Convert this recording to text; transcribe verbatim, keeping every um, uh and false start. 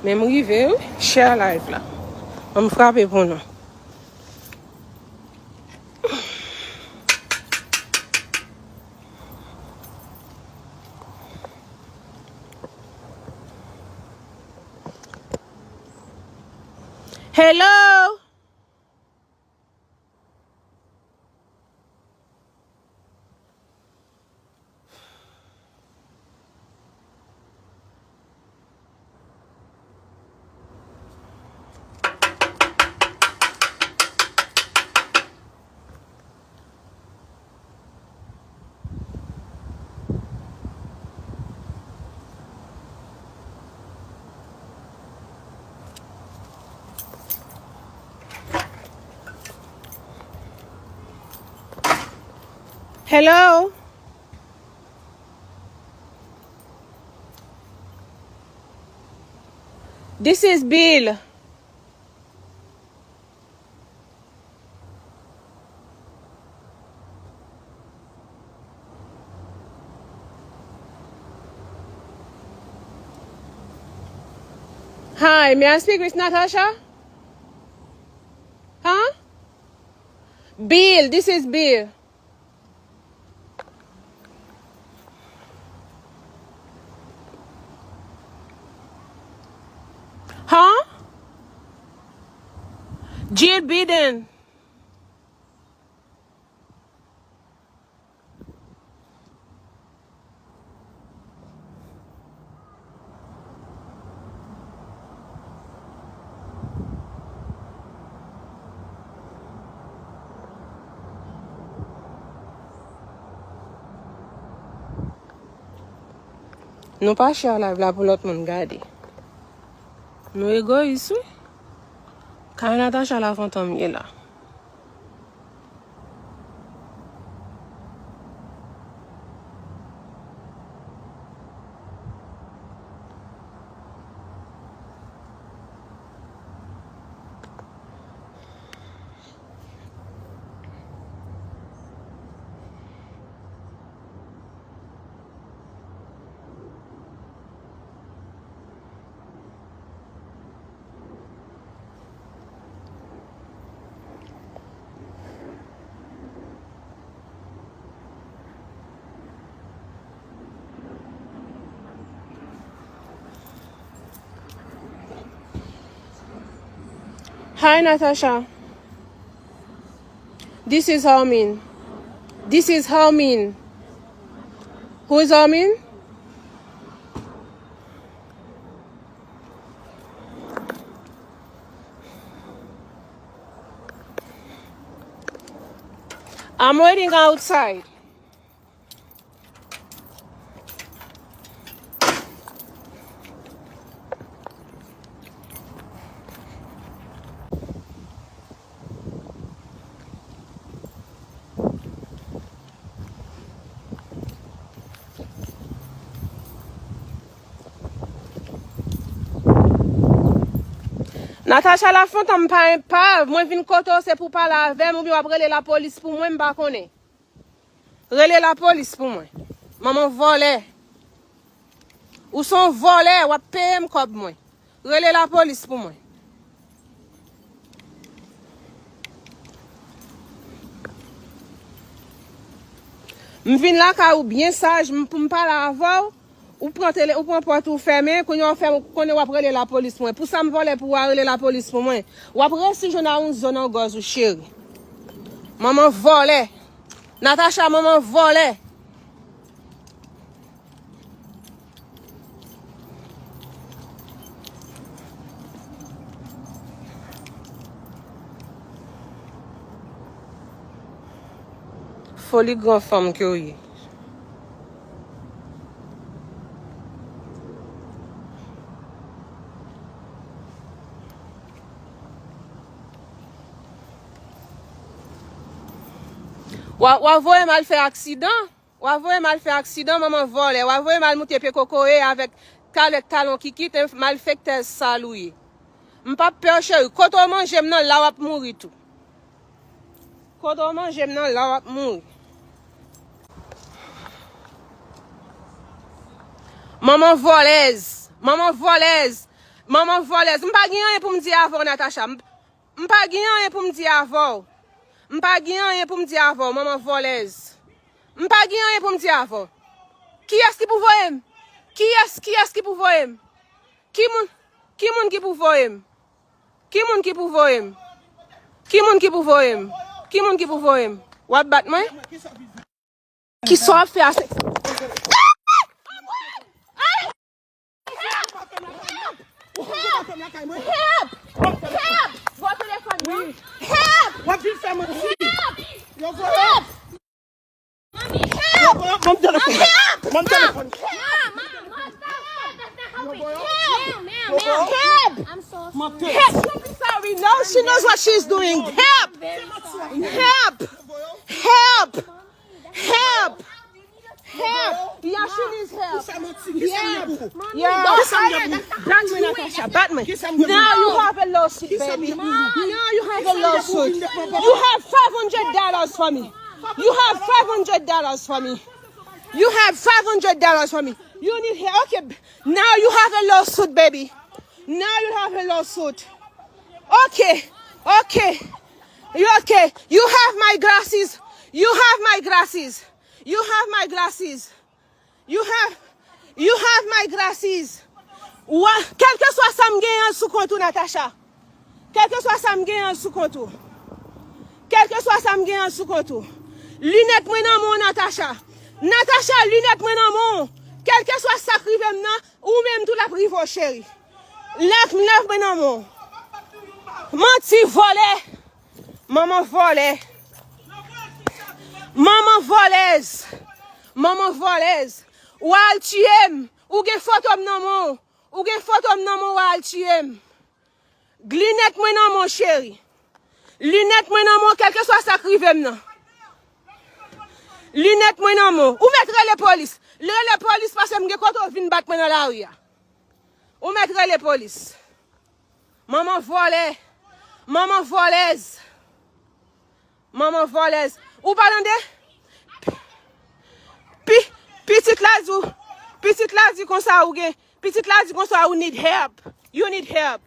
Men m rive wi, share live la. An m frape pou nou. Hello! Hello? This is Bill. Hi, may I speak with Natasha? Huh? Bill, this is Bill. Huh? Jill Biden. Nou pa share live la pou lòt moun gade. Nou egoyis wi. Kay Natacha Lafontan m ye la. Hi, Natasha. This is Armin. This is Armin. Who is Armin? I'm waiting outside. Natacha Lafontan, m pa enpav. Mwen vin kote w, se pou pale avè m, oubyen w ap rele lapolis pou mwen, m pa konnen. Rele lapolis pou mwen. Manman vòlè. Ou se yon vòlè, w ap peye m kòb mwen. Rele lapolis pou mwen. M vin lakay ou byen saj, m, pou m pale avè w. Ou pran tele, ou pran pòt ou fèmen, kounye a w fè, konnen w ap rele lapolis pou mwen. Pou sa m vòlè pou w a rele lapolis pou mwen. W ap resi jwenn a yon zo nan gòj ou, cheri. Manman vòlè. Natacha, manman vòlè. Foli gran fanm ke w ye. W a, w a voye m al fè aksidan. W a voye m al fè aksidan, manman vòlè. W a voye m al moute pye kokoye avèk kalèt talon kikit, malfektèz sal ou ye. M p ap pè w, cheri. Kote w manje m nan, la w ap mouri tou. Kote w manje m nan, la w ap mouri. Manman vòlèz. Manman vòlèz. Manman vòlèz, m pa gen anyen pou m di avè w, Natacha. M, m pa gen anyen pou m di avè w. M pa gen anyen pou m di avè w, manman vòlèz. M pa gen anyen pou m di avè w. Kiyès ki pou voye m? Kiyès, kiyès ki pou voye m? Ki moun, ki moun ki pou voye m? Ki moun ki pou voye m? Ki moun ki pou voye m? Ki moun ki pou voye m? W ap bat mwen? Ki sa w ap fè a se... Help! Help! Help! Bo telefòn nan. Help! W ap vin fè manti. Help! Yo voye. Help! Yo voye. Ban m telefòn. Help! Ban m telefòn. Ma'am, ma'am, ma'am, stop, stop, that's not helping. Ma'am, ma'am, ma'am. Help! I'm so sorry. Help! Sorry. No, she knows what she's doing. Help! Very sorry. Help! Help! Help! Help! Yeah, she needs help. Yes. Yeah. Bat mwen, Natacha, bat mwen. Now you have a lawsuit, baby. Now you have a lawsuit. You have five hundred dollars for me. You have five hundred dollars for me. You have five hundred dollars for me. You need help. Okay. Now you have a lawsuit, baby. Now you have a lawsuit. Okay. Okay. You okay? You have my glasses. You have my glasses. You have my glasses. You have, you have my glasses. Wa, kèlkeswa sa m genyen sou kont ou, Natacha. Kèlkeswa sa m genyen sou kont ou. Kèlkeswa sa m genyen sou kont ou. Linèt mwen nan men w, Natacha. Natacha, linèt mwen nan men w. Kèlkeswa sa k rive m nan, ou menm tou l ap rive w, cheri. Lèv, lèv mwen nan men w. Manti, vòlè. Manman vòlè. Manman vòlèz. Manman vòlèz. W al tiye m. Ou gen foto m nan men w. Ou gen foto m nan men w, w al tiye m. Linèt mwen nan men w, cheri. Linèt mwen nan men w, kèlkeswa sa k rive m nan. Linèt mwen nan men w. Ou mèt rele polis. Rele polis paske m gen kote w vin bat mwen nan lari a. Ou mèt rele polis. Manman vòlè. Manman vòlèz. Manman vòlèz. Ou pa tande? Pi, pitit la di w, pitit la di konsa ou gen, pitit la di konsa ou need help. You need help.